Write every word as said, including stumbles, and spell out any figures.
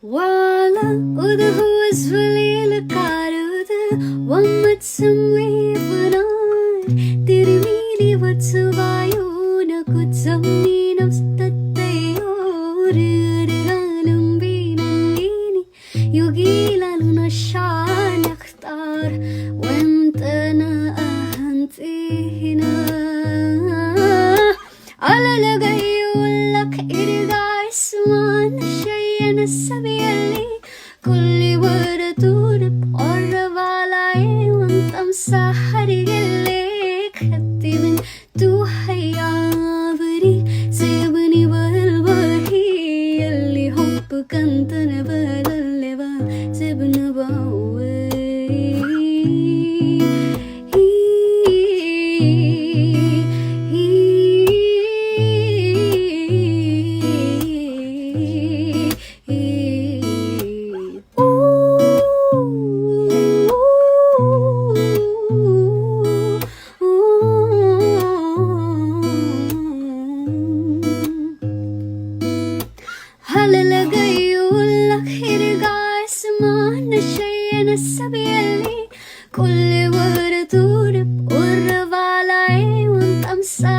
Wala uda huas vale la karuda, wamat samwe vanar, tirmili wat suvayo na kutsam ni nam stattayo, ririgalam binalini, yugi lalu na shanaktar, wentana ahantina. Ala lagay ulak irga isman, shayana sabiali, kulli wara turip ora valai, wantam sahari gele, khatibin tu hayavri, sebni balbari, ali hop kantana baleba, sebna bawe. Halala gayu lakhir gasman shayana sabiali, kulli wara turip ura valai, wantam sa